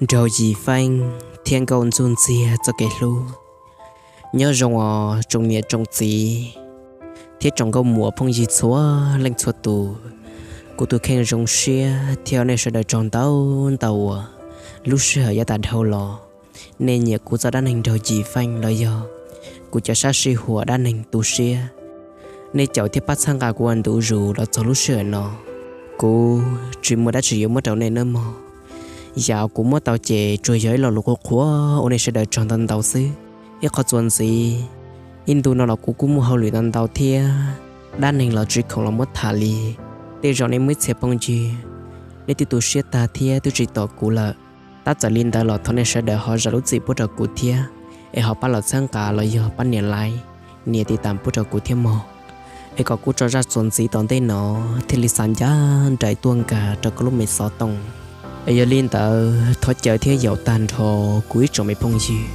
Nraug Yim Feej thiab Nkauj Ntxuj Ntxiag txoj kev hlub. Nyob zoo os tsoom niam tsoom txiv thiab tsoom nkauj muam phooj ywg txhua leej txhua tus. Kuv tus kheej zoo siab thiab ua nej sawv daws tsaug ntau ntau uas lub sij hawm yav tas dhau los nej nyiam kuv txoj dab neeg Nraug Yim Feej los yog kuv cov sab sij huam dab neeg tu siab. Nej caum thiab pab txhawb nqa kuv ua ntu zus los txog lub sij hawm no. Kuv tsis muaj dab tsi yuav muab rau nej nawb mog. Yam kuv muab tau ces tsuas yog ib lo lus qhuav qhuav ua nej sawv daws tsaug ntau ntau xwb. Ib qho txuas ntxiv, ib ntu no los kuv kuj muaj hauj lwm ntau ntau thiab dab neeg los tsis khoom los muab tham li. Tej zaum nej muaj ib txhia phooj ywg, nej twb tu siab tag thiab twb tsis tos kuv lawm. Tab txawm li ntawd los thov nej sawv daws ho zam lub txim pub rau kuv thiab, es ho pab los txhawb nqa los yog pab nias like, nias tiv tam pub rau kuv thiab mog, es kom kuv tso zaj txuas ntxiv tom ntej no thiaj li xa ncaj nraim tuaj nkag rau koj lub me xov tooj. Es yog li ntawd thov caw thiab yaum tag nrho kuv ib tsoom me phooj ywg,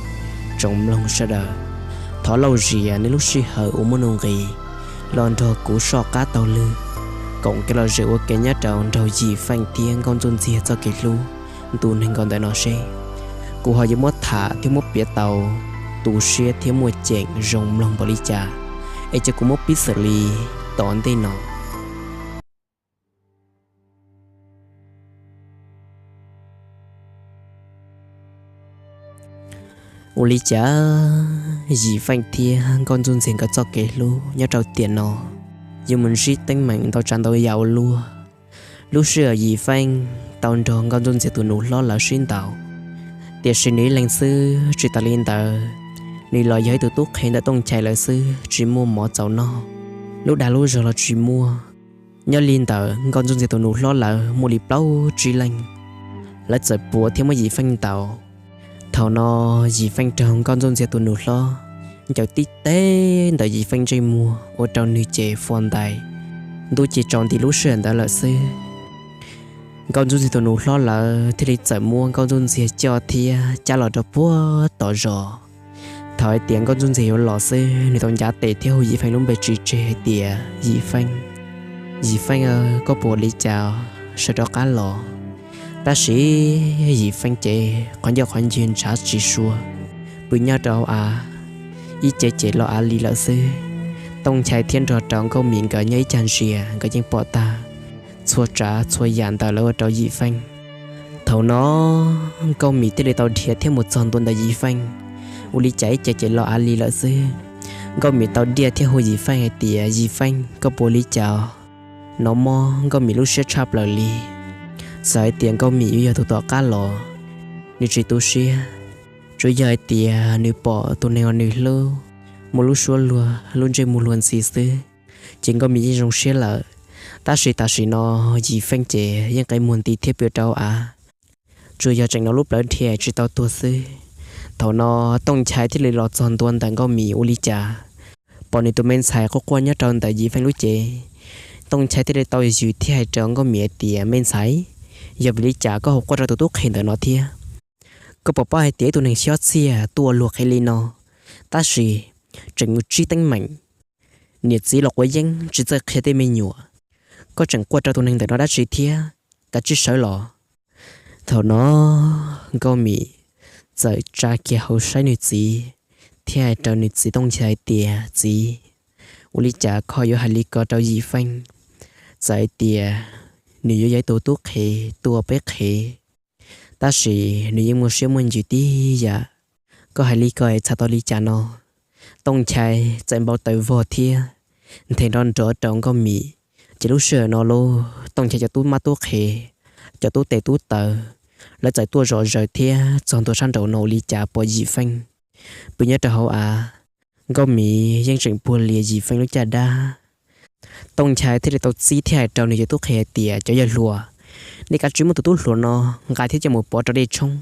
tsoom mloog sawv daws, thov lauj zias nej lub sij hawm uas muaj nuj nqis los nrog kuv soj qab taug lw koom kev lom zem ua ke nyob rau Nraug Yim Feej thiab Nkauj Ntxuj Ntxiag txoj kev hlub ntu nees nkaum ntawm no seb kuv ho yuav muab tham thiab muab piav tau tu siab thiab muaj ceem zoo mloog npaum li cas. Es cia kuv muab pib xws li tom ntej no. Ua li cas Yim Feej thiab Nkauj Ntxuj Ntxiag nkawd txoj kev hlub nyob rau tiam no yuav mus ntsib teeb meem ntau tsav ntau yam ua luaj. Lub sij hawm Yim Feej tau nrog Nkauj Ntxuj Ntxiag tus nus hlob lawv sib ntaus, tiam sis nws ib leeg xwb. Tsis tas li ntawd, nws los yog ib tug tub qhe ntawm Tooj Nchai lawv xwb, tsis muaj mov txaus noj, lub dag lub zog los tsis muaj. Nyob li ntawm Nkauj Ntxuj Ntxiag tus nus hlob lawv muaj li plaub tsib leej, lawv txawm puav thiab muab Yim Feej ntaus. Thaum no Yim Feej raug Nkauj Ntxuj Ntxiag tus nus hlob ncaws tib teg ntawm Yim Feej ntsej muag ua rau nws ces fo ntais, ntuj ces tsaus nti lub sij hawm ntawd lawm xwb. Nkauj Ntxuj Ntxiag tus nus hlob lawv thiaj li txawm muab Nkauj Ntxuj Ntxiag coj thiab cab los rau puag tom zos. Thaum hais tias Nkauj Ntxuj Ntxiag yuav los xwb, nws tau ncav tes thiab hu Yim Feej lub npe tsis tseg hais tias, Yim Feej, Yim Feej, koj puas ua li cas, sawv rov qab los? Tab sis Yim Feej ces qhov ncauj qhov ntswg ntshav tsis sua, pw nyob rau av, ib ce ces lo av li lawm xwb. Tooj Nchai thiab nrog rau Nkauj Mim nkawd nyob ib cag ntsia nkawd yeej pom tag txhua tsav txhua yam ntawm lawv ua rau Yim Feej. Thaum no Nkauj Mim thiaj li tau dhia thiab mus txog ntua ntawm Yim Feej, ua li cas ib ce ces lo av li lawm xwb. Nkauj Mim tau diaj thiab hu Yim Feej hais tias, Yim Feej, koj puas ua li cas? Nov mob Nkauj Mim lub siab tshaj plaws li. Txawm hais tias Nkauj Mim yuav yog tus tom qab los, nws tsis tu siab. Tsuas yog hais tias nws pom tus neeg uas nws hlub muaj lub suab luag lub ntsej muag luag ntxhi xwb, ces Nkauj Mim yeej zoo siab lawm. Tab sis tam sim no Yim Feej ces yeej qe muag nti thiab pw rau av, tsuas yog tseem no lub plawv dhia tsis tau tuag xwb. Thaum no Tooj Nchai thiaj li los txog ntua ntawm Nkauj Mim ua li cas, pom nws tus me ntxhais quaj quaj nyob rau ntawm Yim Feej lub cev. Tooj Nchai thiaj li tau yws thiab hais rau Nkauj Mim hais tias, me ntxhais, yog vim li cas koj ho quaj rau tus tub qhe ntawm no thiab? Koj puas paub hais tias ib tug neeg xyob txiag tuaj ua luag qhev li no, tab sis tseem mus ntsib teeb meem, niam txiv los quav yeeb tsis txawj qhia tej me nyuam, koj tseem quaj rau tus neeg ntawm no dab tsi thiab? Kav tsij sawv los. Thaum no Nkauj Mim txawm tsa kiag hauv saib nws txiv thiab hais rau nws txiv Tooj Nchai hais tias, txiv, ua li cas koj yuav hais li ko rau Yim Feej? Txawm hais tias nws yuav yog ib tug tub qhe tuaj ua peb qhev, tab sis nws yeej muaj siab muaj ntsws tib yam. Koj hais li ko es txhais tau li cas no? Tooj Nchai txawm npau taws vog thiab nthe nrov nrov rau Nkauj Mim. Ces lub sij hawm no lauj, Tooj Nchai cov tub mab tub qhe, cov tub tes tub taw, lawv txawm tuaj zom zaws thiab txog ntua sab nraum no ua li cas pom Yim Feej pw nyob rau hauv av. Nkauj Mim yeej tseem puag lias Yim Feej lub caj dab. Tooj Nchai thiaj li tau txib thiab hais rau nws cov tub qhe hais tias, cov yawg hluas, nej kav tsij muab tus tub hluas no nqa thiab coj mus pov rau dej tshoob,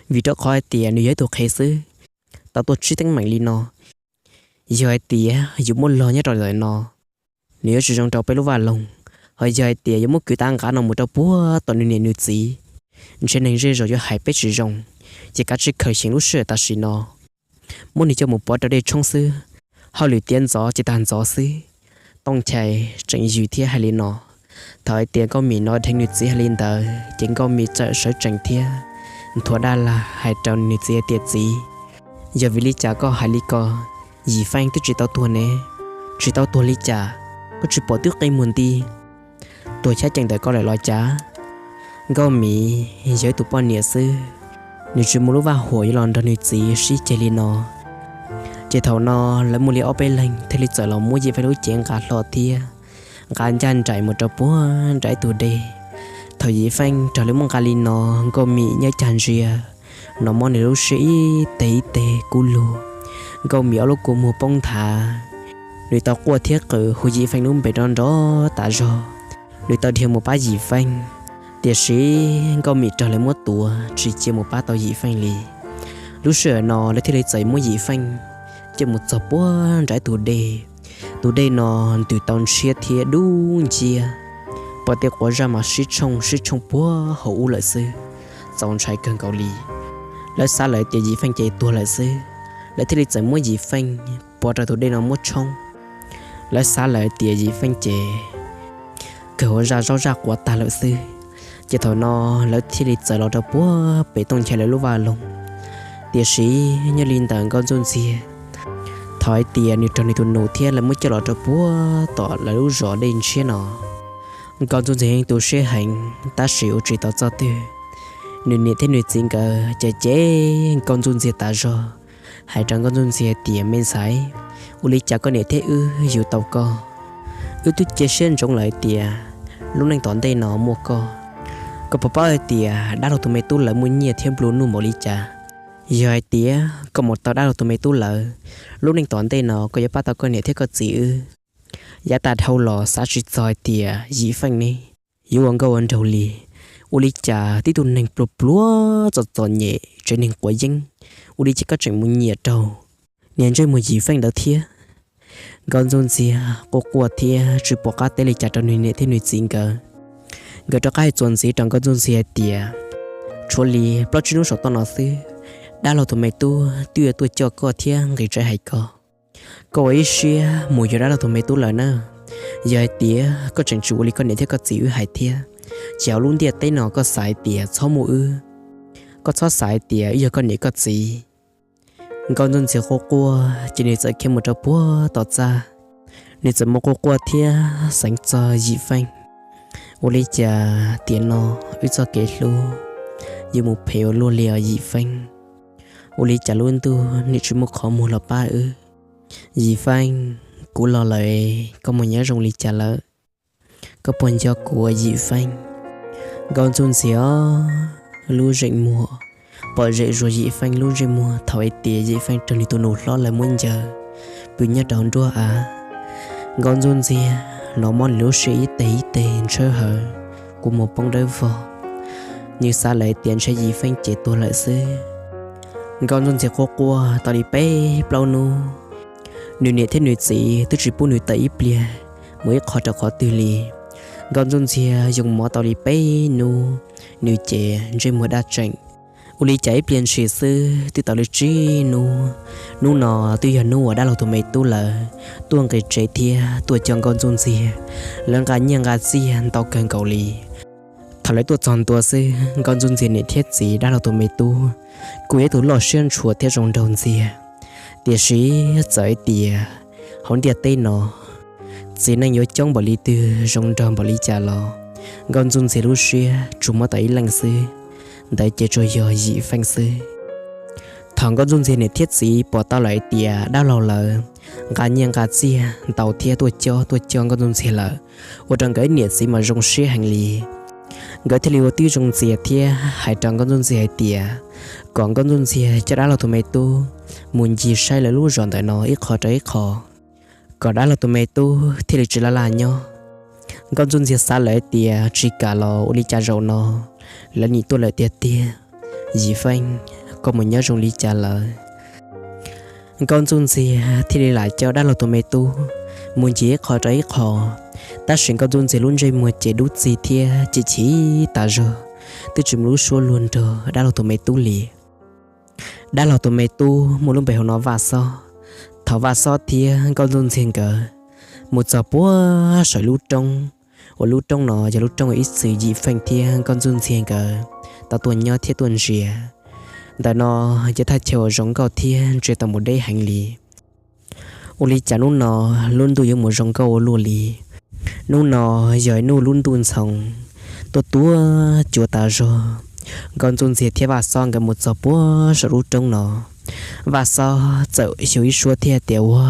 vim rau qhov hais tias nws yog ib tug qhev xwb, tau tuaj ntsib teeb meem li no. Yog hais tias yus muab log nyob rau ntawm no, nws yuav tsis zoo rau peb lub vaj loog. Ho yog hais tias yuav muab kwv tav nqa no mus rau puag tom nws niam nws txiv, ntshe neeg zej zos yuav hais peb tsis zoo. Ces kav tsij khaws xyeem lub sij hawm tam sim no, muab nws coj mus pov rau dej tshoob xwb, hauj lwm tiav ntxov ces tag ntxov xwb. Tooj Nchai tseem yws thiab hais li no. Thaum hais tias Nkauj Mim hnov dheev nws txiv hais li ntawd ces Nkauj Mim txawm sawv tsees thiab nthuav dab lag hais rau nws txiv tias, Txiv, yog vim li cas koj hais li ko? Yim Feej twb tsis tau tuag ne, tsis tau tuag li cas, koj tsis pom twb qi mus nti. Tuag xyab ceem ntawm koj lawm los cas? Nkauj Mim yog ib tus poj niam xwb, nws tsis muaj lub vaj huam yuav los nrog nws txiv sib ceg li no. Ces thaum no lawv muaj li ob peb leeg thiaj li txawm los muab Yim Feej lub cev nqa hlo thiab nqa ncaj nraim mus rau puag nram ib tug dej. Thaum Yim Feej raug lawv muab nqa li no, Nkauj Mim nyob cag ntsia, nov mob nws lub siab ib teg ib teg kub lug. Nkauj Mim ob lub kua muag poob nthav, nws tau quaj thiab qw hu Yim Feej lub npe nrov nrov tas zog. Nws tau dhia mus pab Yim Feej, tiam sis Nkauj Mim raug lawv muab tuav tsis cia mus pab tau Yim Feej li. Lub sij hawm no lawv thiaj li txawm muab Yim Feej coj mus txog puag nram ib tug dej. Tus dej no ntws tau ntshiab thiab dub nciab, pom tej quav zaj mas sib tshooj sib tshooj puag hauv ub lawm xwb, txaus ntshai kawg nkaus li. Lawv xav lawm tias Yim Feej ces tuag lawm xwb, lawv thiaj li txawm muab Yim Feej pov rau tus dej no muab tshoob. Lawv xav lawm tias Yim Feej ces kawg hauv zaj zaub zaj quav tag lawm xwb, ces thaum no lawv thiaj li txawm los rau puag pem Tooj Nchai lawv lub vaj loog. Tiam sis nyob li ntawm Nkauj Ntxuj Ntxiag, thaum hais tias nws raug nws tus nus thiab lawv muab coj los rau puag tom lawv lub zos dej ntshiab no, Nkauj Ntxuj Ntxiag yeej tu siab heev tab sis ua tsis tau txoj twg. Nws niam thiab nws txiv nkawd cem cem Nkauj Ntxuj Ntxiag tas zog, hais rau Nkauj Ntxuj Ntxiag tias, Me ntxhais, ua li cas koj niam thiab wb yug tau koj? Wb twb cia siab ntsoov lawm tias lub neej tom ntej no muaj koj. Koj puas paub hais tias dab laug tus me tub lawv muaj nyiaj thiab nplua nuj npaum li cas? Yog hais tias koj mus tau dab laug tus me tub lawv, lub neej tom ntej no koj yuav pab tau koj niam thiab koj txiv wb. Yav tas dhau los xav tsis txog hais tias Yim Feej ne yuav ua nkauj ua nraug li. Ua li cas tib tug neeg pluag pluag txom txom nyem tsev neeg quav yeeb, ua li cas koj tseem mus nyiam raug niag ntsej muag Yim Feej ntawd thiab? Nkauj Ntxuj Ntxiag quaj quaj thiab tsis pom qab teb li cas rau nws niam thiab nws txiv nkawd. Nkawd rov qab hais txuas ntxiv rau Nkauj Ntxuj Ntxiag hais tias, Tshuav li plaub tsib hnub saum toj no xwb, dab laug tus me tub twb yuav tuaj coj koj thiab nqis tsev hais koj. Koj ua ib siab mus yuav dab laug tus me tub lawm na. Yog hais tias koj tseem tsis ua li koj niam thiab koj txiv wb hais thiab, ces hauv lub ntiaj teb no koj xav hais tias txhob muaj wb, koj txhob xav hais tias wb yog koj niam koj txiv. Nkauj Ntxuj Ntxiag quaj quaj ces nws txawm khiav mus rau puag tom txaj. Nws txawm mus quaj quaj thiab xeev txog Yim Feej. Ua li cas tiam no wb txoj kev hlub yuav mus phem ua luaj li os Yim Feej? Ua li cas lub ntuj nim tsis muaj qhov muag los pab wb? Yim Feej, kuv los lawm, koj mus nyob zoo li cas lawm? Koj puas nco kuv, Yim Feej? Nkauj Ntxuj Ntxiag lub zeem muag pom zem zuag Yim Feej lub ntsej muag thaum hais tias Yim Feej raug nws tus nus hlob lawv muab ncaws pw nyob rau nruab av. Nkauj Ntxuj Ntxiag hnov mob nws lub siab ib teg ib teg ntshawb hawv, kua muag poob dawb vog. Nws xav lawm tias ntshe Yim Feej ces tuag lawm xwb. Nkauj Ntxuj Ntxiag quaj quaj tau li peb plaub hnub, nws niam thiab nws txiv twb tsis pub nws tawm ib pliag mus ib qho rau qhov twg li. Nkauj Ntxuj Ntxiag yoo mov tau li peb hnub, nws ces ntsej muag daj tseem. Ua li cas ib pliag ntshis xwb twb tau li tsib hnub. Hnub no twb yog hnub uas dab laug tus me tub lawv tuaj nqis tsev thiab tuaj coj Nkauj Ntxuj Ntxiag. Lawv nqa nyiaj nqa txiag ntau kawg nkaus li. Thaum lawv tuaj txog ntua xwb, Nkauj Ntxuj Ntxiag niam thiab txiv dab laug tus me tub kuj yog ib tug loj siab ntshua thiab zoo nraug ntxiag. Tiam sis txawm hais tias hauv ntiaj teb no txiv neej yuav coob npaum li twg, zoo nraug npaum li cas los Nkauj Ntxuj Ntxiag lub siab tsuas muaj tau ib leej xwb, ntawd ces tsuas yog Yim Feej xwb. Thaum Nkauj Ntxuj Ntxiag niam thiab txiv pom tau lawm hais tias dab laug lawv nqa nyiaj nqa txiag ntau thiab tuaj cob tuaj coj Nkauj Ntxuj Ntxiag lawm, ua rau nkawd niam txiv mas zoo siab heev li. Nkawd thiaj li ua tib zoo ntxias thiab hais rau Nkauj Ntxuj Ntxiag hais tias kom Nkauj Ntxuj Ntxiag coj dab laug tus me tub mus ncig saib lawv lub zos ntawm no ib qho rau ib qho, kom dab laug tus me tub thiaj li tsis laj laj nyob. Nkauj Ntxuj Ntxiag xav lawm hais tias tsis kam los ua li cas zaum no lawv nim tuaj lawm tiag tiag, Yim Feej, koj mus nyob zoo li cas lawm? Nkauj Ntxuj Ntxiag thiaj li lam coj dab laug tus me tub mus ncig ib qho rau ib qho, tab sis Nkauj Ntxuj Ntxiag lub ntsej muag ces dub txig thiab chim chim tas zog, twb tsis muaj lub suab luag nrog dab laug tus me tub li. Dab laug tus me tub muaj lub npe hu ua Vaj Xob. Thaum Vaj Xob thiab Nkauj Ntxuj Ntxiag nkawd mus txog puag saum lub roob, uas lub roob no yog lub roob uas ib txwm Yim Feej thiab Nkauj Ntxuj Ntxiag nkawd tau tuaj nyob thiab tuaj ntsia. Ntawm no yog thaj chaw uas zoo nkauj thiab ntsia tau mus deb heev li. Ua li cas hnub no lub ntuj yuav mus zoo nkauj ua luaj li? Hnub no yog ib hnub lub ntuj ntxhoo, tuaj tuaj cua tas zog. Nkauj Ntxuj Ntxiag thiab Vaj Xob nkawd mus txog puag saum lub roob no, Vaj Xob txawm xyu ib suab thiab tias, Ua,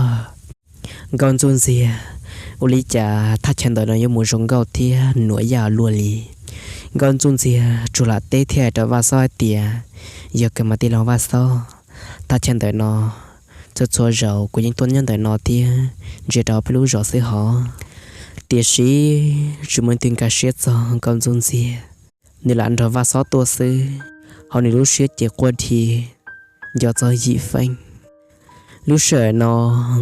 Nkauj Ntxuj Ntxiag, ua li cas thaj chaw ntawm no yuav mus zoo nkauj thiab nuam yaj luaj li? Nkauj Ntxuj Ntxiag tsuas lam teb thiab hais rau Vaj Xob hais tias, Yog kawg mas tij laug Vaj Xob, thaj chaw ntawm no txhua txhua zaus kuv yeej tuaj nyob ntawm no thiab ntsia rau peb lub zos xwb hos. Tiam sis tsis muaj leej twg nkag siab txog Nkauj Ntxuj Ntxiag, nws lam nrog Vaj Xob tuaj xwb, ho nws lub siab ces quaj dhi nco txog Yim Feej. Lub sij hawm no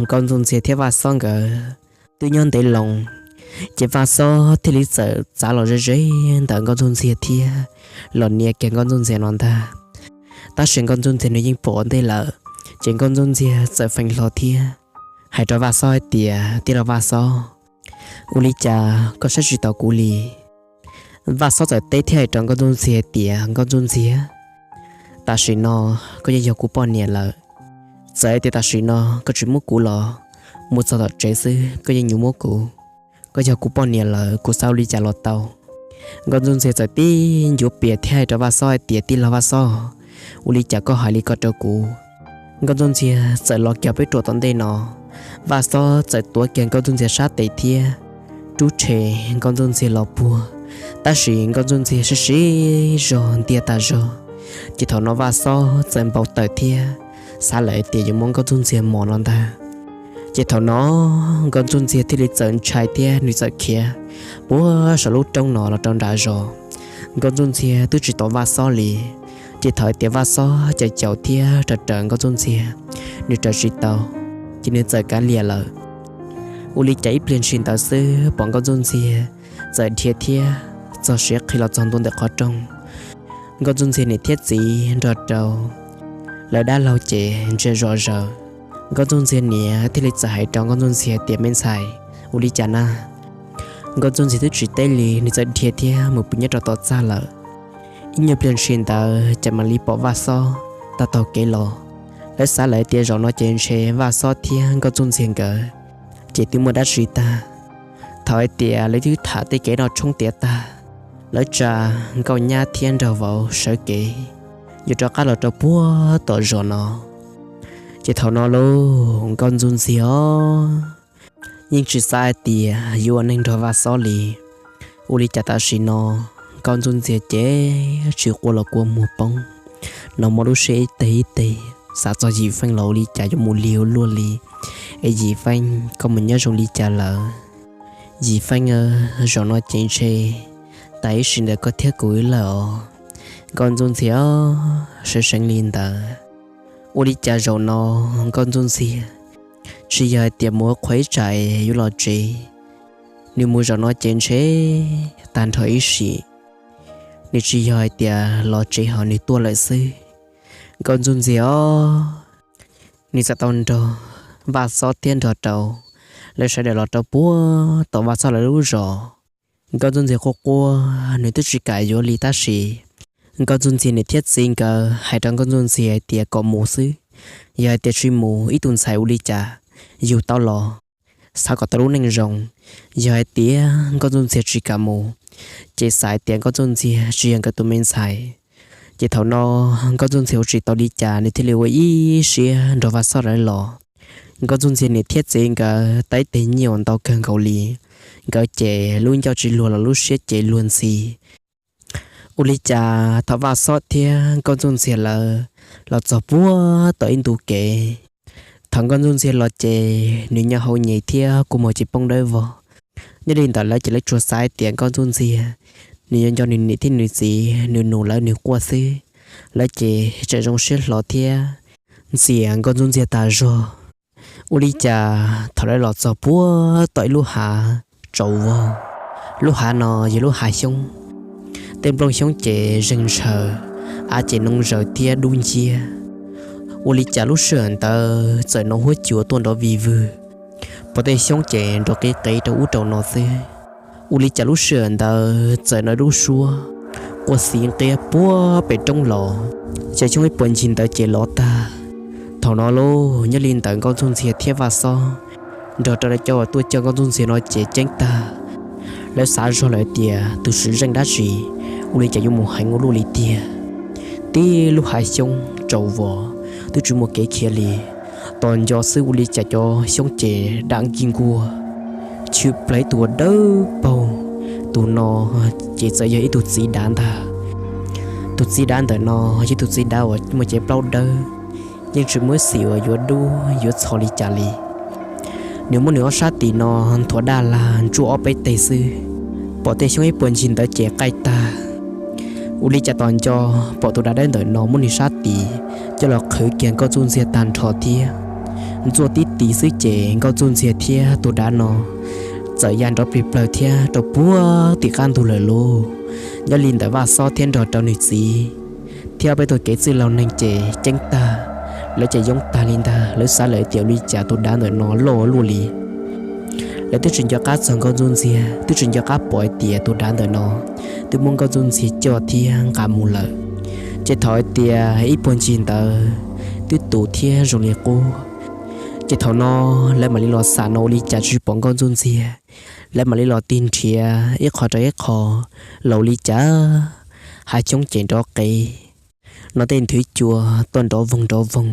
Nkauj Ntxuj Ntxiag thiab Vaj Xob nkawd twb nyob ntev loo, ces Vaj Xob thiaj li txawm txav los ze ze ntawm Nkauj Ntxuj Ntxiag thiab los nias kiag Nkauj Ntxuj Ntxiag no ntag. Tab sis Nkauj Ntxuj Ntxiag nws yeej pom ua ntej lawm, ces Nkauj Ntxuj Ntxiag txawm feem hlo thiab hais rau Vaj Xob hais tias, Tij laug Vaj Xob, ua li cas koj saib tsis taus kuv li? Vaj Xob txawm teb thiab hais rau Nkauj Ntxuj Ntxiag hais tias, Nkauj Ntxuj Ntxiag, tam sim no koj yeej yog kuv poj niam lawm. Txawm hais tias tam sim no koj tsis muab kuv los, mus txog tom tsev xwb koj yeej yuav muab kuv. Koj yog kuv poj niam lawm, kuv xav ua li cas los tau. Nkauj Ntxuj Ntxiag txawm tib ncuav pias thiab hais rau Vaj Xob hais tias, Tij laug Vaj Xob, ua li cas koj hais li ko rau kuv? Nkauj Ntxuj Ntxiag txawm los kiag peb ruam tom ntej no, Vaj Xob txawm tuav kiag Nkauj Ntxuj Ntxiag sab tes thiab rub rhe Nkauj Ntxuj Ntxiag los puag, tab sis Nkauj Ntxuj Ntxiag siv siv zog ntiag tas zog. Ces thaum no Vaj Xob txawm npau taws thiab xav lawm tias yuav muab Nkauj Ntxuj Ntxiag mos no ntag. Ces thaum no Nkauj Ntxuj Ntxiag thiaj li txawm ntshai thiab nws txawm khiav puag saum lub roob no los rau nram zos. Nkauj Ntxuj Ntxiag twb tsis tos Vaj Xob li, ces thaum tias Vaj Xob caum caum thiab raws raws Nkauj Ntxuj Ntxiag, nws raws tsis tau, ces nws txawm kav liam lawm. Ua li cas ib pliag ntshis ntawd xwb pom Nkauj Ntxuj Ntxiag txawm dhia thiab txog siav qhi los txog ntua ntawm qhov rooj. Nkauj Ntxuj Ntxiag niam thiab txiv nrog rau lawv dab laug ces ntsia zom zaws. Nkauj Ntxuj Ntxiag niam thiaj li txawm hais rau Nkauj Ntxuj Ntxiag tias, Me ntxhais, ua li cas na? Nkauj Ntxuj Ntxiag twb tsis teb li, nws txawm dhia thiab mus pw nyob rau tom txaj lawm. Ib nyuag pliag ntshis ntawd ces mam li pom Vaj Xob taug taug kev los. Lawv xav lawm tias zaum no ces ntshe Vaj Xob thiab Nkauj Ntxuj Ntxiag nkawd ces twb muaj dab tsi tag. Thaum hais tias lawv twb tham tej kev noj tshoob tiav tag, lawv tsa Nkauj Nyab thiab Nraug Vauv sawv kev yuav rov qab los rau puag tom zos no. Ces thaum no lauj, Nkauj Ntxuj Ntxiag os, yeej tsis xav hais tias yuav ua neej nrog Vaj Xob li. Ua li cas tam sim no Nkauj Ntxuj Ntxiag ces tsis quaj los kua muag poob, nws muaj lub siab ib teg ib teg, xav txog Yim Feej los ua li cas yuav mus lig ua luaj li. Es Yim Feej, koj mus nyob zoo li cas lawm? Yim Feej, zaum no ces ntshe tas ib sim ntawm koj thiab kuv lawm os. Nkauj Ntxuj Ntxiag, seev seev li ntawd. Ua li cas zaum no Nkauj Ntxuj Ntxiag tsis yog hais tias mus ua qhua ib tsam yuav los tsev. Nws mus zaum no ces ntshe tag nrho ib sim, nws tsis yog hais tias los tsev ho nws tuaj lawm xwb. Nkauj Ntxuj Ntxiag os, nws txawm tau nrog Vaj Xob thiab nrog rau lawv sawv daws los rau puag tom Vaj Xob lawv lub zos. Nkauj Ntxuj Ntxiag quaj quaj, nws twb tsis kam yuav li tab sis Nkauj Ntxuj Ntxiag niam thiab txiv nkawd hais rau Nkauj Ntxuj Ntxiag hais tias kom mus xwb, yog hais tias tsis mus ib tug ntxhais ua li cas yug tau los, xav kom tau lub neej zoo. Yog hais tias Nkauj Ntxuj Ntxiag tsis kam mus, ces xav hais tias Nkauj Ntxuj Ntxiag tsis yog nkawd tus me ntxhais. Ces thaum no Nkauj Ntxuj Ntxiag ua tsis tau li cas, nws thiaj li ua ib siab nrog Vaj Xob lawv los. Nkauj Ntxuj Ntxiag niam thiab txiv nkawd tau ib teg nyiaj uas ntau kawg nkaus li, nkawd ces lub ncauj tsis luag los lub siab ces luag ntxhi. Ua li cas thaum Vaj Xob thiab Nkauj Ntxuj Ntxiag lawv los txog puag tom ib ntu kev, thaum Nkauj Ntxuj Ntxiag los ces nws nyo hau nyem thiab kua muag ces poob dawb vog. Nyob li ntawd lawv ces lawv tsuas xav hais tias Nkauj Ntxuj Ntxiag nws yuav nco nws niam thiab nws txiv, nws nus lawv nws quaj xwb, lawv ces tseem zoo siab hlo thiab ntxias Nkauj Ntxuj Ntxiag tas zog. Ua li cas thaum lawv los txog puag tom ib lub hav tsaus vog, lub hav no yog lub hav xyoob, tej nplooj xyoob ces zeeg ntshaw, av ces noo zaws thiab dub nciab. Ua li cas lub sij hawm ntawd txawm hnov huab cua tuaj nrov vig vwg, pom tej xyoob ces nrov qiv qiv rau ub rau no xwb. Ua li cas lub sij hawm ntawd txawm hnov lub suab quaj xiv nqiab puag pem roob los, ces xyoob ib puag ncig ntawd ces lov tag. Thaum no lauj, nyob li ntawd Nkauj Ntxuj Ntxiag thiab Vaj Xob nrog rau cov uas tuaj coj Nkauj Ntxuj Ntxiag no ces ceeb tag. Lawv xav zog lawm tias tus tswv zeej dab tsi ua li cas yuav mus heev ua luaj li tiag. Tib lub hav xyoob tsaus vos twb tsis muaj kev khiav li, tos nco xwb ua li cas cov xyoob ces dam nkig nkuaj, tshwm plaws ib tug dawb paug. Tus no ces txawm yog ib tug txiv dav ntag. Tus txiv dav ntawm no yog tus txiv dav uas muaj cev plaub dawb, yeej tsis muaj ib xim uas yuav dub yuav txho li cas li. Nws muab nws ob sab tis no nthuav daj lag ntsuab ob peb teg xwb, pom tej xyoob ib puag ncig ntawd ces qaij tag. Ua li cas tos nco pom tus dav dawb ntawm no muab nws sab tis coj los qhwv kiag Nkauj Ntxuj Ntxiag tag nrho thiab. Ntxuaj tib tis xwb ces Nkauj Ntxuj Ntxiag thiab tus dav no txawm ya nrov plig plawg thiab rau puag tim qab ntug lawm lauj. Nyob li ntawd Vaj Xob thiab nrog rau nws txiv thiab ob peb tug kev txwj laus neeg ces ceeb tag, lawv ces yoob tag li ntag. Lawv xav lawm tias ua li cas tus dav ntawm no loj ua luaj li. Lawv twb tsis nco qab txog Nkauj Ntxuj Ntxiag, twb tsis nco qab pom hais tias tus dav ntawm no twb muab Nkauj Ntxuj Ntxiag coj thiab nqa mus lawm. Ces thaum hais tias ib puag ncig ntawd twb tus thiab zoo li qub, ces thaum no lawv mam li los xam no ua li cas tsis pom Nkauj Ntxuj Ntxiag. Lawv mam li los tig nrhiav ib qho rau ib qho los ua li cas hav xyoob ces nrov qev no tej nthwv cua tuaj nrov voog nrov voog.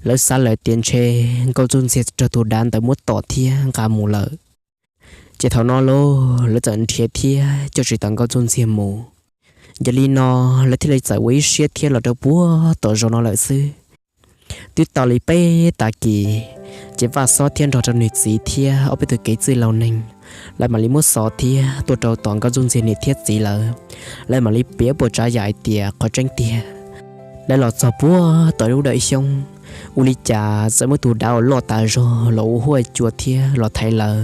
Lawv xav lawm tias ntshe Nkauj Ntxuj Ntxiag raug tus dav ntawd muab tom thiab nqa mus lawm. Ces thaum no lauj, lawv txawm nrhiav thiab coj tsis tau Nkauj Ntxuj Ntxiag mus. Yog li no lawv thiaj li txawm ua ib siab thiab los rau puag tom zos no lawm xwb. Twb tau li peb tag kis, ces Vaj Xob thiab nrog rau nws txiv thiab ob peb tug kev txwj laus neeg, lawv mam li muab xov thiab tuaj rau tom Nkauj Ntxuj Ntxiag niam thiab txiv lawv. Lawv mam li piav puas tsav yam hais tias qhov tseeb tiag, lawv los txog puag tom lub dawm xyoob, ua li cas txawm muaj tus dav uas loj tas zog los ua huaj cua thiab los thaiv lawv.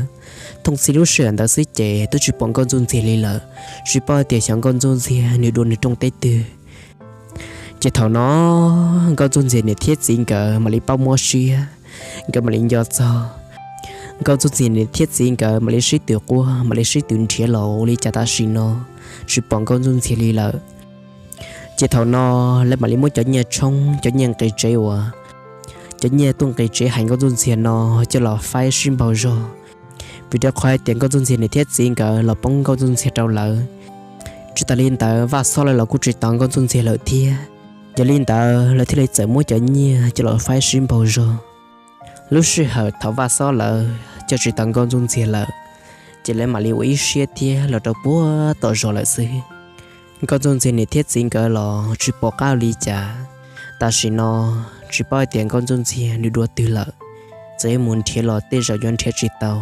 Thooj txhij lub sij hawm ntawd xwb ces twb tsis pom Nkauj Ntxuj Ntxiag li lawm, tsis paub tias xyov Nkauj Ntxuj Ntxiag nws dua nws rooj teb twg. Ces thaum no Nkauj Ntxuj Ntxiag niam thiab txiv nkawd mam li paub mob siab, nkawd mam li nco txog. Nkauj Ntxuj Ntxiag niam thiab txiv nkawd mam li sib tw quaj mam li sib tw nrhiav los ua li cas tam sim no tsis pom Nkauj Ntxuj Ntxiag li lawm. Ces thaum no lawv mam li muab cov nyiaj tshoob, cov nyiaj nqis tsev uas, cov nyiaj tuaj nqis tsev hais Nkauj Ntxuj Ntxiag no coj los faib sib npaug zog, vim rau qhov hais tias Nkauj Ntxuj Ntxiag niam thiab txiv nkawd los poob Nkauj Ntxuj Ntxiag rau lawv. Tsis tas li ntawd Vaj Xob lawv los kuj tsis tos Nkauj Ntxuj Ntxiag lawm thiab. Yog li ntawd lawv thiaj li txawm muab cov nyiaj coj los faib sib npaug zog. Lub sij hawm thaum Vaj Xob lawv coj tsis tau Nkauj Ntxuj Ntxiag lawm, ces lawv mam li ua ib siab thiab los rau puag tom zos lawm xwb. Nkauj Ntxuj Ntxiag niam thiab txiv nkawd los tsis pom qab ua li cas. Tam sim no tsis paub hais tias Nkauj Ntxuj Ntxiag nws dua twg lawm, txawm yuav mus nrhiav los tej zaum yuav nrhiav tsis tau,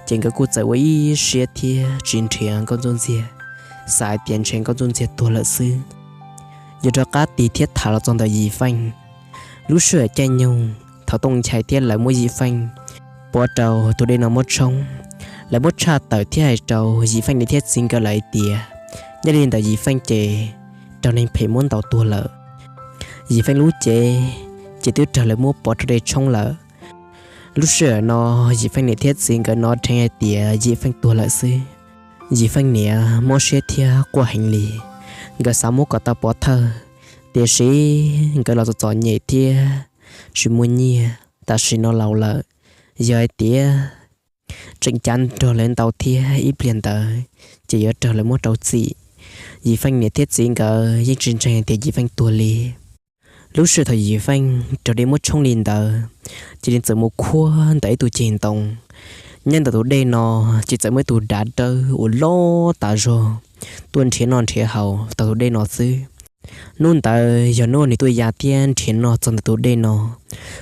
ces nkawd kuj txawm ua ib siab thiab tsis nrhiav Nkauj Ntxuj Ntxiag, xav hais tias ntshe Nkauj Ntxuj Ntxiag tuag lawm xwb. Yuav rov qab tig thiab tham los txog ntawm Yim Feej. Lub sij hawm caij nyoog thaum Tooj Nchai thiab lawv muab Yim Feej pov rau tus dej no muab tshoob, lawv muab tshaj tawm thiab hais rau Yim Feej niam thiab txiv nkawd lawm hais tias nyob li ntawm Yim Feej ces raug neeg phem muab ntaus tuag lawm. Yim Feej lub cev ces twb raug lawv muab pov rau dej tshoob lawm. Lub sij hawm no Yim Feej niam thiab txiv nkawd hnov dheev hais tias Yim Feej tuag lawm xwb. Yim Feej niam mob siab thiab quaj heev li, nkawd xav muab kom tau pov thawj, tiam sis nkawd los txom txom nyem thiab tsis muaj nyiaj, tam sim no laus lawm, yog hais tias tseem cav nrog lawv ntaus thiab ib pliag ntawd ces yuav raug lawv muab rau txim. Yim Feej niam thiab txiv nkawd yeej tsis ntseeg tias Yim Feej tuag li. Lub sij hawm thaum Yim Feej raug dej muab tshoob li ntawd, ces nws txawm mus khuab ntawm ib tug ceg ntoo. Nyob ntawm tus dej no ces txawm muaj ib tug dav dawb uas loj tas zog tuaj nrhiav noj nrhiav haus tau tus dej no xwb. Hnub ntawd yog hnub nws tuaj ya thiab nrhiav noj txog ntawm tus dej no,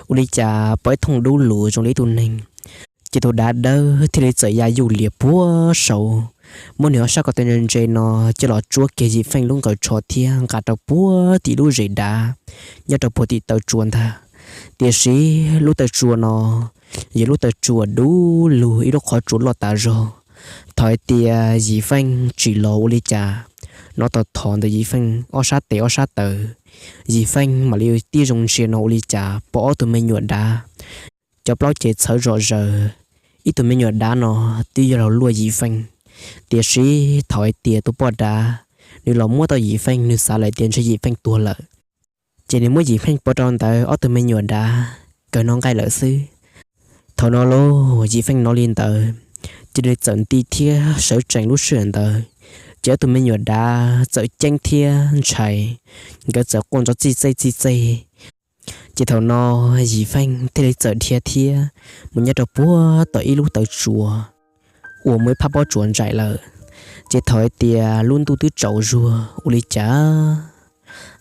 ua li cas pom ib thooj dub lug zoo li ib tug neeg. Ces tus dav dawb thiaj li txawm ya yuj lias puag saud, muab nws ob sab ko taw ntse ntse no coj los tsuab kiag Yim Feej lub nqaws tsho thiab nqa rau puag tim lub zes dav nyob rau puag tim taw tsua ntag. Tiam sis lub taw tsua no yog lub taw tsua dub lug, ib lub qhov tsua loj tas zog. Thaum hais tias Yim Feej tsim los ua li cas hnov tau thov ntawm Yim Feej ob sab tes ob sab taw, Yim Feej mam li tib zoo ntsia no ua li cas pom ob tug me nyuam dav, cov plaub cev txhawv zom zaws. Ib tug me nyuam dav no twb yog laug luaj Yim Feej, tiam sis thaum hais tias tus poj dav nws los muab tau Yim Feej, nws xav lawm tias ntshe Yim Feej tuag lawm. Ces nws muab Yim Feej pov rau ntawd ob tug me nyuam dav kawg no nqaij lawm xwb. Thaum no lauj, Yim Feej hnov li ntawd, ces nws txawm nti thiab sawv tsees lub sij hawm ntawd. Ces ob tug me nyuam dav txawm ceeb thiab ntshai, nkawd txawm quaj nrov txij txej txij txej. Ces thaum no Yim Feej thiaj li txawm dhia thiab mus nyob rau puag tom ib lub taw tsua uas muaj ib phab pob tsuas ntsaim lawm. Ces thaum hais tias lub ntuj twb tsaus zuag ua li cas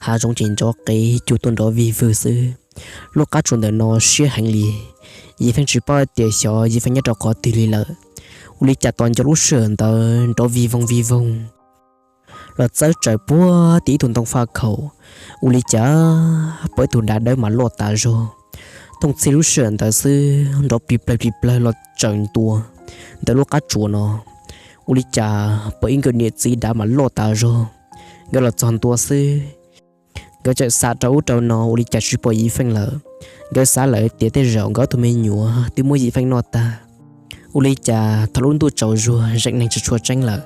hav zoov ces nrov qev cua tuaj nrov vig vwg xwb. Lub qab tsuas ntawm no siab heev li, Yim Feej tsis paub hais tias xyov Yim Feej nyob rau qhov twg li lawm. Ua li cas tos nco lub sij hawm ntawd nrov vig voog vig voog los txawb tsaws puag tim ib tug ntoo faj khaum, ua li cas pom ib tug dav dawb mas loj tas zog. Thooj txhij lub sij hawm ntawd xwb nrov plig plawg plig plawg los tsaws ntua ntawm lub qab tsuas no, ua li cas pom ib nkawm niam txiv dav mas loj tas zog. Nkawd los txog ntua xwb, nkawd txawm xam rau ub rau no ua li cas tsis pom Yim Feej lawm. Nkawd xav lawm tias tej zaum nkawd ob tug me nyuam twb muab Yim Feej noj tag. Ua li cas thaum lub ntuj tsaus zuag zeem neeg tsis tshua tseeb lawm,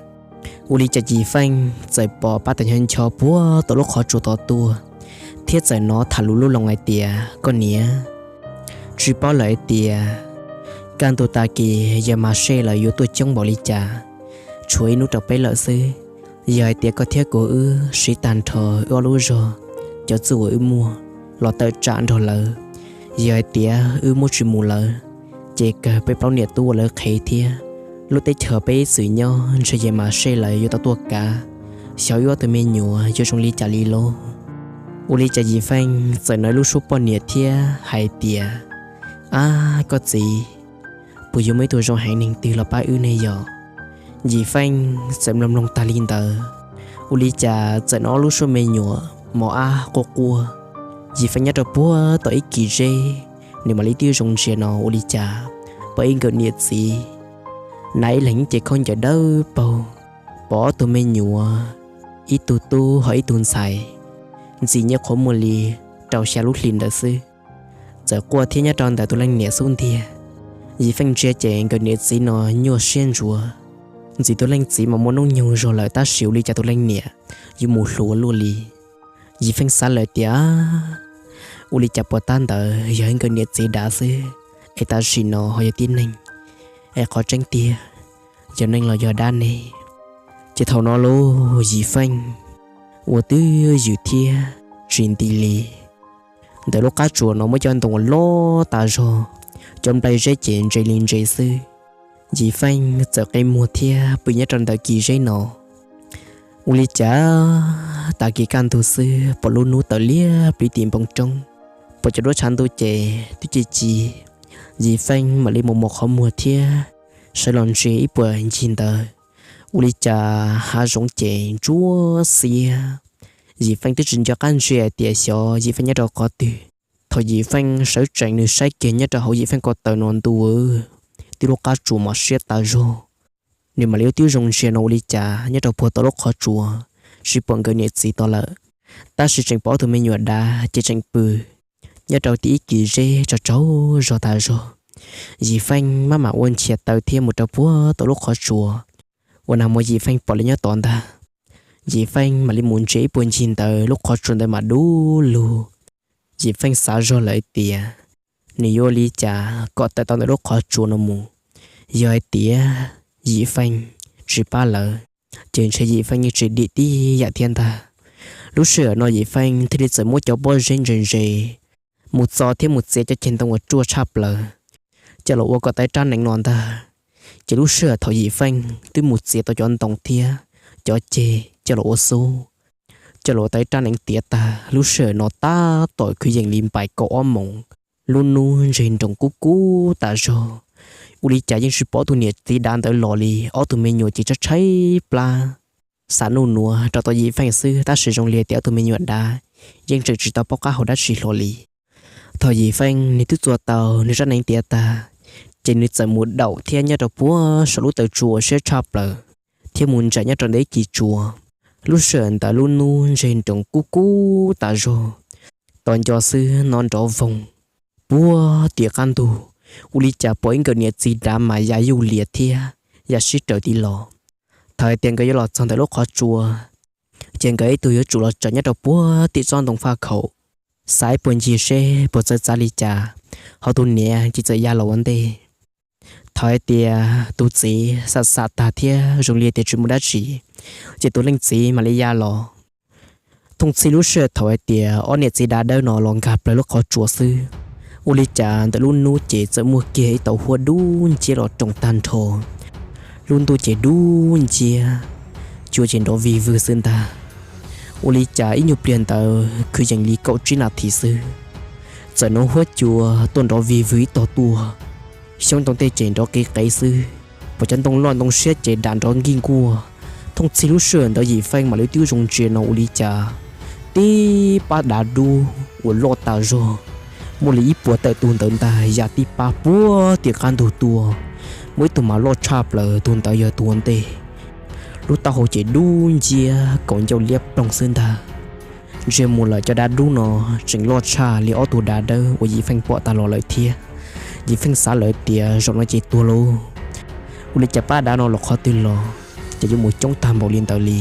ua li cas Yim Feej txawm pom pab tawm ncho ncho puag tom lub qhov tsua tod tuaj, thiab txawm hnov tham lus lub loo hais tias, koj niam, tsis paub lawm hais tias kaj ntug tag kis yawg Mas Sej lawv yuav tuaj coob npaum li cas, tshuav ib hnub rau peb lawm xwb. Yog hais tias koj thiab kuv wb siv tag nrho wb ob lub zog, cov txuj uas wb muaj los tawm tsam nrog lawv, yog hais tias wb muab tsis mus lawv, ces kawg peb plaub niam tub ua lawv qhev thiab lub teb chaws peb ib txwm nyob ntshe yawg Mas Sej lawv yuav tau tuaj kav, xyov wb ob tug me nyuam yuav zoo li cas li lauj. Ua li cas Yim Feej txawm hnov ib lub suab poj niam thiab hais tias, ab koj txiv, puas yuav muaj ib tug zoo heev neeg twg los pab wb ne yom? Yim Feej txawm mloog mloog tag li ntawd, ua li cas txawm hnov ob lub suab me nyuam mos ab quaj quaj. Yim Feej nyob rau puag tom ib kis zeb, nws mam li twb zoo ntsia no ua li cas pom ib nkawm niam txiv hnav ib leeg cev khaub ncaws dawb paug, pom ob tug me nyuam, ib tug tub ho ib tug ntxhais, ntxim nyiam qhuav muaj li rau xya lub hlis ntawd xwb, txawm quaj thiab nyob rau ntawm tus leej niam xub ntiag. Yim Feej ntsia ces nkawm niam txiv no nyuaj siab ntsuav, ntxim tus leej txiv mas muaj hnub nyoog zog lawm tab sis ua li cas tus leej niam yuav mus hluas luaj li. Yim Feej xav lawm tias, ua li cas puas tab ntawd yog ib nkawm niam txiv dav xwb, es tam sim no ho yog tib neeg, es qhov tseeb tiag yog neeg los yog dab ne? Ces thaum no lauj, Yim Feej ua twj ywm thiab tsis nti li. Ntawm lub qab tsuas no muaj cov ntoo uas loj tas zog, cov nplai zeb ces ntse li ntse xwb. Yim Feej txawm qe muag thiab pw nyob rau ntawm kis zeb no. Ua li cas tag kis kaj ntug xwb pom lub hnub tawm liab pliv tim npoo roob, pom cov duab tshav ntuj ces twb ci ci. Yim Feej mam li mus mus qhov muag thiab sawv los ntsia ib puas ncig ntawd, ua li cas hav zoov ces ntsuab xiab. Yim Feej twb tsis nco qab ntsia hais tias xyov Yim Feej nyob rau qhov twg. Thaum Yim Feej sawv tsees nws saib kiag nyob rau hauv Yim Feej ko taw no ntuj, twb lub qab tsuas mas siab tas zog. Nws mam li ua tib zoo ntsia no ua li cas nyob rau puag tom lub qhov tsuas tsis pom nkawd niam txiv tod lawm, tab sis tseem pom ob tug me nyuam dav ces tseem pw nyob rau tim ib kis zeb tsaug tsaug zog tas zog. Yim Feej maj mam ua nchias taw thiab mus rau puag tom lub qhov tsua uas nag hmo Yim Feej pom lawv nyob tod ntag. Yim Feej mam li mus ntsia ib puag ncig ntawd lub qhov tsua ntawd mas dub lug. Yim Feej xav zog lawm tias nws yuav ua li cas kom tawm tau ntawm lub qhov tsua no mus. Yog hais tias Yim Feej tsis pab lawv, ces ntshe Yim Feej yeej tsis dim tib yam thiab ntag. Lub sij hawm no Yim Feej thiaj li txawm muab cov pob zeb ntse ntse mus txo thiab mus txiav cov ceg ntoo uas ruaj tshaj plaws coj los ua kom tau rab hneev no ntag. Ces lub sij hawm thaum Yim Feej twb mus txiav tau cov ntoo thiab cov ceg coj los ua xub, coj los ua tau rab hneev tiav tag, lub sij hawm no tab tom kwv yees li npaim kaum ob moos, lub hnub ntseg nroos kub kub tas zog. Ua li cas yeej tsis pom tus niam txiv dav ntawd los li, ob tug me nyuam ces tshaib tshaib plab, xav nuj nuav rau tau Yim Feej xwb, tab sis zoo li tias ob tug me nyuam dav yeej tseem tsis tau paub qab hau dab tsi hlo li. Thaum Yim Feej nws twb txua tau nws rab hneev tiav tag, ces nws txawm mus daum thiab nyob rau puag saum lub taw tsua uas siab tshaj plaws, thiab mus ntsaim nyob rau ntawm ib kis tsua. Lub sij hawm ntawd lub hnub ntseg nroos kub kub tas zog, tos nco xwb hnov nrov voog puag tim qab ntug, ua li cas pom ib nkawm niam txiv dav mas ya yuj lias thiab ya sib raws tim los. Thaum hais tias nkawd yuav los txog ntawm lub qhov tsua, Ces nkawd ib tug yuav tsum los tseem nyob rau puag tim tsob ntoo faj khaum, xav ib puag ncig seb puas txawv txav li cas, ho tus niam ces txawm ya los ua ntej. Thaum hais tias tus txiv xam xam tag thiab zoo li tias tsis muaj dab tsi, ces tus leej txiv mam li ya los. Thooj txhij lub sij hawm thaum hais tias ob niam txiv dav dawb no los nkag plaws lub qhov tsua xwb, ua li cas ntawm lub hnub ces txawm muaj kiag ib tauv huab dub nciab los roos tag nrho. Lub ntuj ces dub nciab, cua ces nrov vig vwg xwb ntag. Ua li cas ib nyuag pliag ntawd kwv yees li kaum tsib nas this xwb, txawm hnov huab cua tuaj nrov vig vwg ib tog tuaj, xyoob ntoo tej ces nrov qev qev xwb, pom cov ntoo loj ntoo siab ces dam nrov nkij nkuaj. Thooj txhij lub sij hawm ntawd Yim Feej mam li twb zoo ntsia no ua li cas tib pab dav dub uas loj tas zog, muaj li ib puas tawm tus ntawd ntag ya tib pab puag tim qab ntug tuaj. Muaj ib tug mas loj tshaj plaws, tus ntawd yog tus ua ntej. Lub taub hau ces dub nciab kaus ncauj liab ploog xwb ntag. Ntsiag mus lawm cov dav dub no tseem loj tshaj li ob tug dav dawb uas Yim Feej pom tas los lawm thiab. Yim Feej xav lawm tias zaum no ces tuag lauj. Ua li cas pab dav no los qhov twg los ces yuav mus coob tag npaum li ntawd li.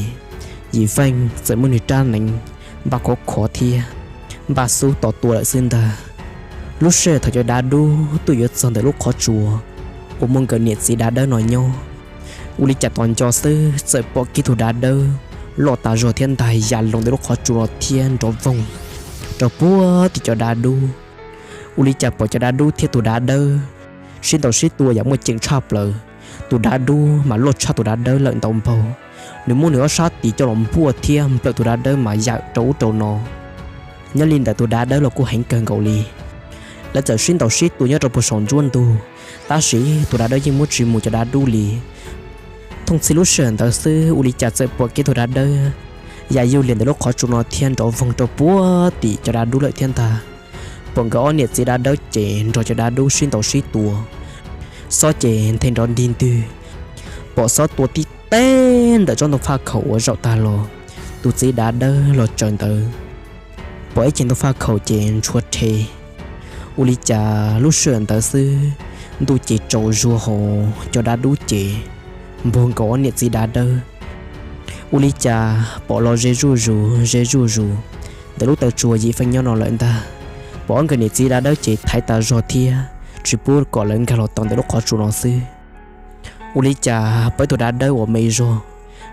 Yim Feej txawm muab nws rab hneev npaj khov khov thiab npaj xub tos tua lawm xwb ntag. Lub sij hawm thaum cov dav dub tuaj yuav txog ntawm lub qhov tsua uas muaj nkawd niam txiv dav dawb no nyob, ua li cas tos nco xwb txawm pom kiag tus dav dawb loj tas zog thiab ntag ya loo ntawm lub qhov tsua no thiab nrov voog rau puag tim cov dav dub. Ua li cas pom cov dav dub thiab tus dav dawb sib ntaus sib tua yam muaj ceem tshaj plaws. Tus dav dub mas loj tshaj tus dav dawb lawm ntau npaug, nws muab nws ob sab tis coj los npuaj thiab nplawm tus dav dawb mas yawm rau ub rau no. Nyob li ntawm tus dav dawb los kuj heev kawg nkaus li. Lawv txawm sib ntaus sib tua nyob rau puag saum nruab ntug, tab sis tus dav dawb yeej muab tsis mus cov dav dub li. Thooj txhij lub sij hawm ntawd xwb ua li cas txawm pom kiag tus dav dawb ya yuj lias ntawm lub qhov tsua no thiab nrov voog rau puag tim cov dav dub lawm thiab ntag. Pom nkawd ob niam txiv dav dawb ces nrog cov dav dub sib ntaus sib tua, xob ces nthe nrov ntig ntwg. Pom xob tua tib teg ntawm tsob ntoo faj khaum uas zaum tag los tus txiv dav dawb los tsaws ntawd, pom ib ceg ntoo faj khaum ces ntshua rhe. Ua li cas lub sij hawm ntawd xwb ntuj ces tsaus zuag hos cov dav dub ces npuag nkaus ob niam txiv dav dawb. Ua li cas pom los ze zuj zus ze zuj zus ntawm lub taw tsua Yim Feej nyob no lawm ntag. Pom ob nkawd niam txiv dav dawb ces thaiv tas zog thiab tsis pub kom lawv nkag los tau ntawm lub qhov tsua no xwb. Ua li cas pom ib tug dav dawb uas me zog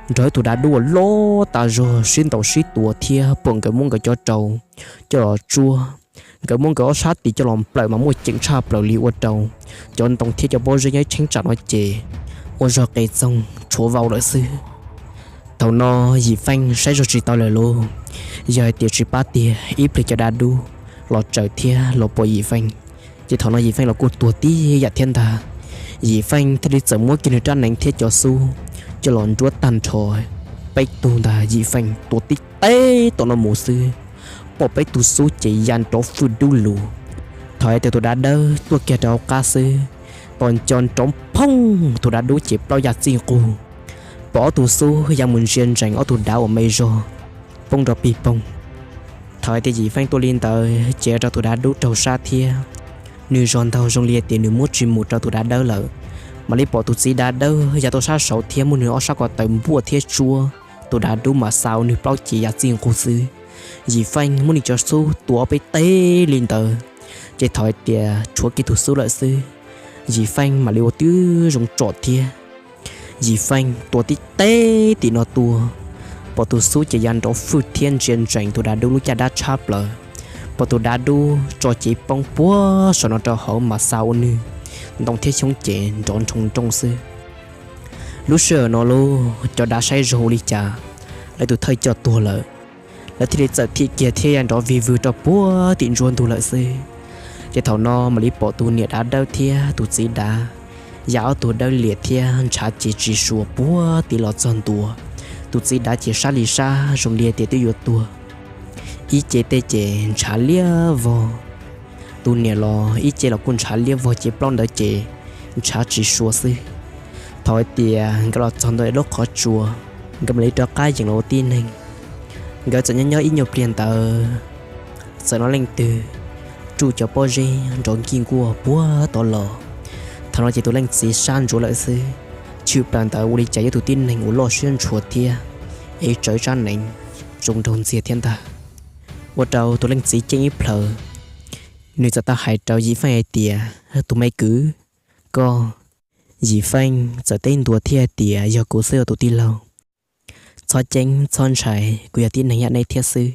nrog ib tug dav dub uas loj tas zog sib ntaus sib tua thiab pom nkawd muab nkawd cov rau coj los tsuab, nkawd muab nkawd ob sab tis coj los nplawm mas muaj ceem tshaj plaws li ua rau cov ntoo thiab cov pob zeb nyob ib cheeb tsam no ces ua zog qe txoog tshuav vau lawm xwb. Thaum no Yim Feej saib zog tsis tau lawm lauj, yog hais tias tsis pab tiag ib pliag cov dav dub los tsaws thiab los pom Yim Feej ces thaum no Yim Feej los kuj tuag tib yam thiab ntag. Yim Feej thiaj li txawm muab kiag nws rab hneev thiab cov xub coj los nruab tag nrho peb tug ntag. Yim Feej tua tib teg tom no mus xwb, pom peb tug xub ces ya nrov fwj dub lug. Thaum hais tias tus dav dawb tuaj kiag rau hauv qab xwb, tos nco nrov phooj, tus dav dub ces plaub ya txij nqug, pom ob tug xub ya mus ntsia ntsees ob tug dav uas me zog poob nrov pig poog. Thaum hais tias Yim Feej tua li ntawd ces ua rau tus dav dub raug sab thiab, nws zog ntaug zoo li hais tias nws muab tsis mus rau tus dav dawb lawm. Mam li pom tus txiv dav dawb ya tuaj sab saud thiab muab nws ob sab ko taw npuaj thiab tsuab, tus dav dub mas xa ua nws plaub cev ya txij nqug xwb. Yim Feej muab nws cov xub tua ob peb teg li ntawd, ces thaum hais tias tshuav kiag tus xub lawm xwb, Yim Feej mam li ua tib zoo tsom thiab. Yim Feej tua tib teg tim no tuaj, pom tus xub ces ya nrov fwj thiab ntsia ntsees tus dav dub lub caj dab tshab plaws, pom tus dav dub tso cev poob puag saum no rau hauv mas xa ua nws ntoo thiab xyoob ces nrov nroo nroo xwb. Lub sij hawm no lauj, cov dav saib zog ua li cas lawv tus thawj coj tuag lawm, lawv thiaj li txawm thim kiag thiab ya nrov vig vwg rau puag tim ntsuab ntug lawm xwb. Ces thaum no mam li pom tus niam dav dawb thiab tus txiv dav ya ob tug dawb liam thiab ntshav ces tsis suav puag tim los txog ntua. Tus txiv dav ces sab li sab zoo li tias twb yuav tuag, ib ce tej ces ntshav liab vog. Tus niam los ib ce los kuj ntshav liab vog ces plaub ntawd ces ntshav tsis suav xwb. Thaum hais tias nkawd los txog ntua lub qhov tsua, nkawd mam li rov qab yees los ua tib neeg. Nkawd txawm nyob nyob ib nyuag pliag ntawd, txawm hnov leej twg tsuj cov pob zeb nrov nkij nkuaj puag tod los. Thaum no ces tus leej txiv sab ntsuav lawm xwb, chwm plaws ntawd ua li cas yog tus tib neeg uas loj siab ntshua thiab es tsawv tsab neev zoo nraug ntxiag thiab ntag. Ua rau tus leej txiv ceeb ib plhaws, nws txawm tau hais rau Yim Feej hais tias, Tus me kwv, koj. Yim Feej txawm teb ntua thiab hais tias, Yog kuv xwb os tus tij laug. Txhob ceeb txhob ntshai, kuv yog tib neeg yam neb thiab xwb.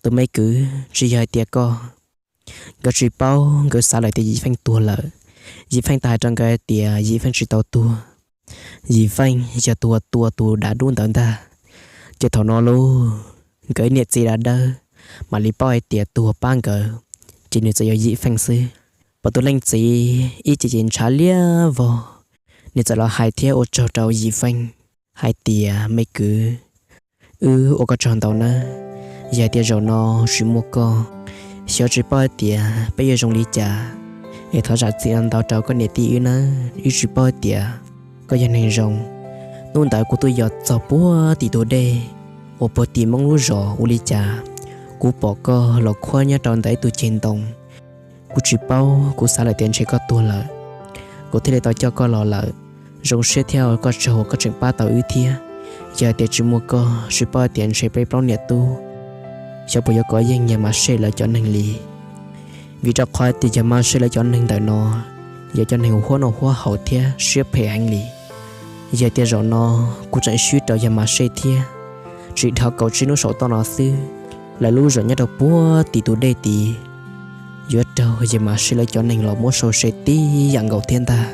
Tus me kwv, tsis yog hais tias koj. Nkawd tsis paub, nkawd xav lawm tias Yim Feej tuag lawm. Yim Feej tau hais rau nkawd hais tias Yim Feej tsis tau tuag. Yim Feej yog tus uas tua tus dav dub ntawd ntag. Ces thaum no lauj, nkawd niam txiv dav dawb mam li paub hais tias tus uas pab nkawd ces nws txawm yog Yim Feej xwb. Pom tus leej txiv ib ce ces ntshav liab vog, nws txawm los hais thiab ua tsaug rau Yim Feej hais tias, Me kwv, wb ua koj tsaug ntau nawb. Yog hais tias zaum no tsis muaj koj, xyov tsis paub hais tias peb yuav zoo li cas. Es thov zam txim ntau rau koj niam tij wb nawb, wb tsis paub hais tias koj yog neeg zoo. Hnub ntawd kuv twb yos txog puag tim tus dej uas puag tim Hmoob lub zos ua li cas, kuv pom koj los khuab nyob rau ntawm ib tug ceg ntoo. Kuv tsis paub, kuv xav lawm tias ntshe koj tuag lawm, kuv thiaj li tau coj koj los lawm. Zoo siab thiab ua koj tsaug uas koj tseem pab tau wb thiab. Yog hais tias tsis muaj koj, tsis paub hais tias ntshe peb plaub niam tub xyov puas yuav kov yeej yawg Mas Sej lawv cov neeg li. Vim rau qhov tias yawg Mas Sej lawv cov neeg ntawm no yog cov neeg huab noj huab haus thiab siab phem heev li. Yog tias zaum no kuv tseem swb rau yawg Mas Sej thiab, tsis dhau kaum tsib hnub saum toj no xwb, lawv lub zos nyob rau puag tim tus dej tid yuav raug yawg Mas Sej lawv cov neeg los muab sau se tib yam nkaus thiab ntag.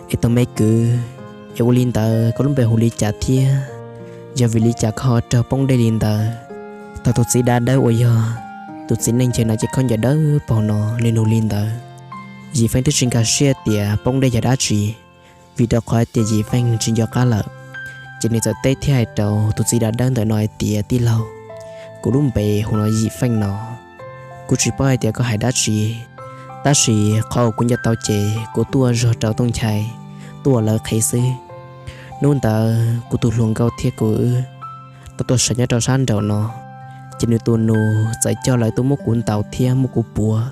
Es tus me kwv, es ua li ntawd koj lub npe hu li cas thiab? Yog vim li cas koj ho raug poob dej li ntawd? Thaum tus txiv dav dawb uas yog tus txiv neej ncawg no ces khaub ncaws dawb paug no nws nug li ntawd, Yim Feej twb tsis nkag siab tias poob dej yog dab tsi, vim rau qhov tias Yim Feej tsis nco qab lawm. Ces nws txawm teb thiab hais rau tus txiv dav dawb ntawm no hais tias, Tij laug, kuv lub npe hu no Yim Feej no. Kuv tsis paub hais tias koj hais dab tsi, tab sis qhov uas kuv nco tau ces kuv tuaj ua zog rau Tooj Nchai, tuaj ua lawv qhev xwb. Hnub ntawd kuv tus hluas nkauj thiab kuv wb tau tuaj sawv nyob rau sab nraum no, ces nws tus nus txawm coj lawv tuaj muab kuv ntaus thiab muab kuv puav,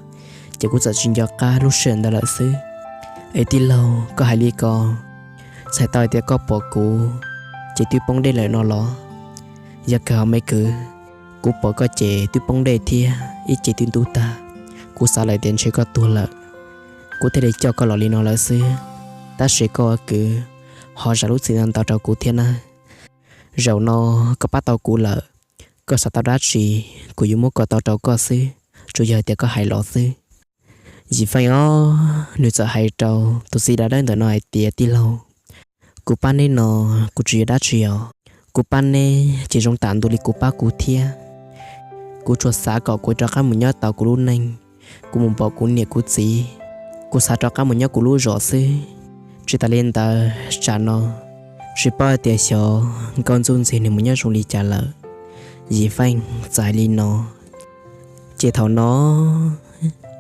ces kuv txawm tsis nco qab lub sij hawm ntawd lawm xwb. Es tij laug, koj hais li ko, txhais tau hais tias koj pom kuv ces twb poob dej lawm no los? Yog kawg me kwv, kuv pom koj ces twb poob dej thiab ib ce twb ntub tag. Kuv xav lawm tias ntshe koj tuag lawm, kuv thiaj li coj koj los li no lawm xwb. Tab sis koj ua kwv, ho zam lub txim no ntau rau kuv thiab nawb. Zaum no koj pab tau kuv lawm, koj xav tau dab tsi, kuv yuav muab kom tau rau koj xwb, tsuas yog tias koj hais los xwb. Yim Feej os, nws txawm hais rau tus txiv dav dawb ntawm no hais tias, Tij laug, kuv pab neb no kuv tsis yuav dab tsi os. Kuv pab neb ces zoo tam ntua li kuv pab kuv thiab. Kuv tsuas xav kom kuv rov qab mus nyob tau kuv lub neej, kuv mus pom kuv niam kuv txiv. Kuv xav rov qab mus nyob kuv lub zos xwb. Tsis tas li ntawd tsam no tsis paub hais tias xyov Nkauj Ntxuj Ntxiag nws mus nyob zoo li cas lawm. Yim Feej txawm hais li no. Ces thaum no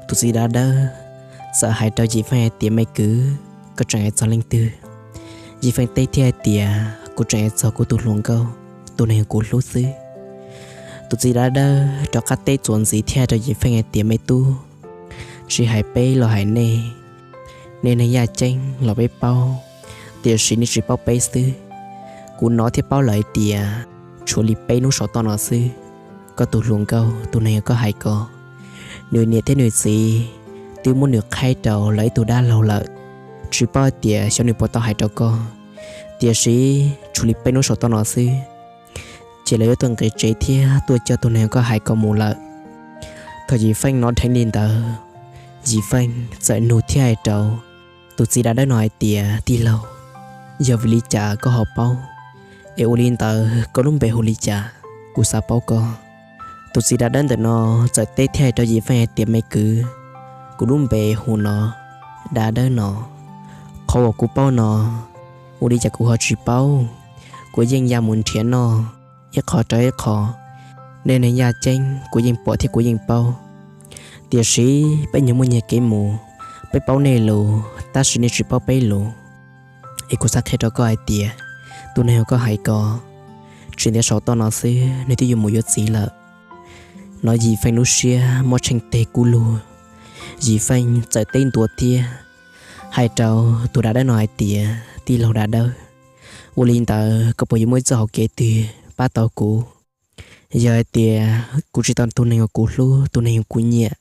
tus txiv dav dawb txawm hais rau Yim Feej hais tias, Me kwv, koj tseem hais txog leej twg? Yim Feej teb thiab hais tias, Kuv tseem hais txog kuv tus hluas nkauj, tus neeg kuv hlub xwb. Tus txiv dav dawb rov qab teb txuas ntxiv thiab hais rau Yim Feej hais tias, Me tub, tsis hais peb los hais nej, nej neeg yaj ceeb los peb paub, tiam sis nej tsis paub peb xwb. Kuv hnov thiab paub lawm hais tias tshuav li peb hnub saum toj no xwb, koj tus hluas nkauj tus neeg uas koj hais ko, nws niam thiab nws txiv twb muab nws qhaib rau lawv ib tug dab laug lawm. Tsis paub hais tias xyov nws puas tau hais rau koj, tiam sis tshuav li peb hnub saum toj no xwb, ces lawv yuav tuaj nqis tsev thiab tuaj coj tus neeg uas koj hais ko mus lawm. Thaum Yim Feej hnov dheev li ntawd, Yim Feej txawm nug thiab hais rau tus txiv dav dawb no hais tias, Tij laug, yog vim li cas koj ho paub? Es ua li ntawd koj lub npe hu li cas? Kuv xav paub koj. Tus txiv dav dawb ntawm no txawm teb thiab hais rau Yim Feej hais tias, Me kwv, kuv lub npe hu no, Dav Dawb no. Qhov uas kuv paub no, ua li cas kuv ho tsis paub? Kuv yeej ya mus nrhiav noj ib qho rau ib qho, nej neeg yaj ceeb kuv yeej pom thiab kuv yeej paub. Tiam sis peb nyias muaj nyias kev mus, peb paub nej lus tab sis nej tsis paub peb lus. Es kuv xav qhia rau koj hais tias tus neeg uas koj hais ko, tsis ntev saum toj no xwb nws twb yuav mus yuav txiv lawm. No Yim Feej lub siab mob tsheej teg kub lug. Yim Feej txawm teb ntua thiab hais rau tus dav dawb no hais tias, Tij laug dav dawb, ua li ntawd koj puas yuav muaj ib txoj hauv kev twg pab tau kuv. Yog hais tias kuv tsis tau tus neeg uas kuv hlub, tus neeg uas kuv nyiam,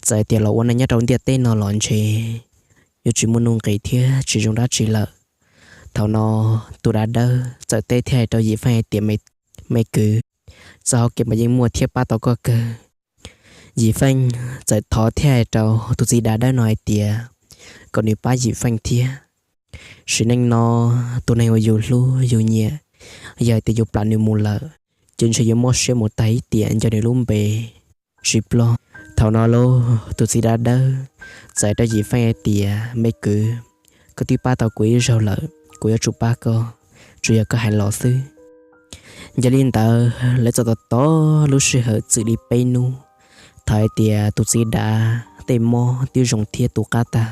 txawm hais tias los ua neej nyob rau ntiaj teb no los ntshe yuav tsis muaj nuj nqis thiab tsis zoo dab tsi lawm. Thaum no tus dav dawb txawm teb thiab hais rau Yim Feej hais tias, Me kwv, txoj hauv kev mas yeej muaj thiab pab tau koj kawg. Yim Feej txawm thov thiab hais rau tus txiv dav dawb no hais tias kom nws pab Yim Feej thiab. Sim neej no tus neeg uas yus hlub yus nyiam, yog hais tias yus plam nws mus lawm, ces ntshe yuav mob siab mus tag ib tiam nco nws lub npe tsis ploj. Thaum no lauj, tus txiv dav dawb txawm hais rau Yim Feej hais tias, Me kwv, koj twb pab tau kuv ib zaug lawm, kuv yuav tsum pab koj, tsuas yog koj hais los xwb. Yog li ntawd lawv txawm tos tos lub sij hawm txwm li peb hnub, thaum hais tias tus txiv dav tej mob twb zoo thiab tu qab tag,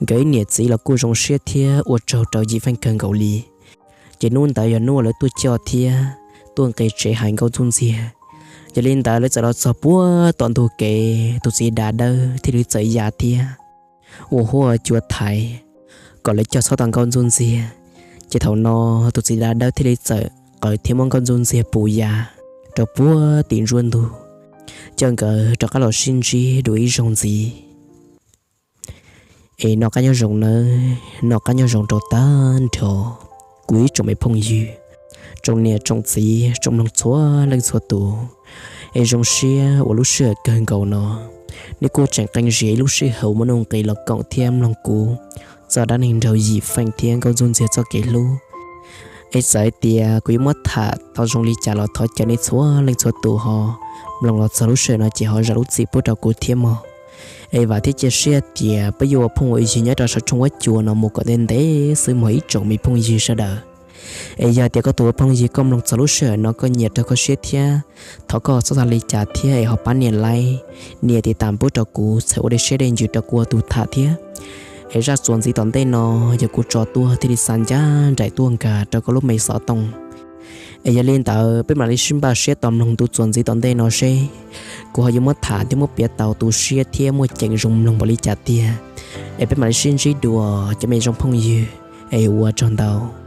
nkawd ib niam txiv los kuj zoo siab thiab ua tsaug rau Yim Feej kawg nkaus li. Ces hnub ntawd yog hnub uas lawv tuaj coj thiab tuaj nqis tsev hais nkauj ntxuj ntxiag. Yog li ntawd lawv txawm los txog puag tom ntug kev, tus txiv dav dawb thiaj li txawm ya thiab ua huab cua thaiv kom lawv coj txhob tau nkauj ntxuj ntxiag. Ces thaum no tus txiv dav dawb thiaj li txawm qawm thiab muab nkauj ntxuj ntxiag pus ya rau puag tim nruab ntug, coj nkawd rov qab los sib ntsib dua ib zaug ntxiv. Es noj qab nyob zoo nawb, noj qab nyob zoo rau tag nrho kuv ib tsoom me phooj ywg, tsoom niam tsoom txiv, tsoom mloog txhua leej txhua tus. Es zoo siab uas lub sij hawm kawg nkaus no nej kuj tseem qee zis ib lub sij hawm muaj nuj nqis los koom thiab mloog kuv txoj dab neeg nraug Yim Feej thiab nkauj ntxuj ntxiag txoj kev hlub. Es txawm hais tias kuv yuav muab tham tau zoo li cas los thov caw nej txhua leej txhua tus ho mloog los txog lub sij hawm no ces ho zam lub txim pub rau kuv thiab mog. Es vam thiab cia siab tias peb yuav ua phooj ua ywg nyob rau saum tshooj huab cua no mus kom ntev ntev xwb mog ib tsoom me phooj ywg sawv daws. Es yog tias koj tus ua phooj ywg koj mloog txog lub sij hawm no koj nyiam raug koj siab thiab, thov koj txhob xav li cas thiab es ho pab nias like, nias tiv tam pub rau kuv txhawm ua dej siab dej ntsws rau kuv ua tus tham thiab. Es zaj txuas ntxiv tom ntej no yog kuv tso tuaj thiaj li xa ncaj nraim tuaj nkag rau koj lub me xov tooj. Es yog li ntawd peb mam li sib npaj siab tos mloog tus txuas ntxiv tom ntej no seb kuv ho yuav muab tham thiab muab piav tau tu siab thiab muaj ceem zoo mloog npaum li cas tiag. Es peb mam li sib ntsib dua cov me zoo phooj ywg, es ua tsaug ntau.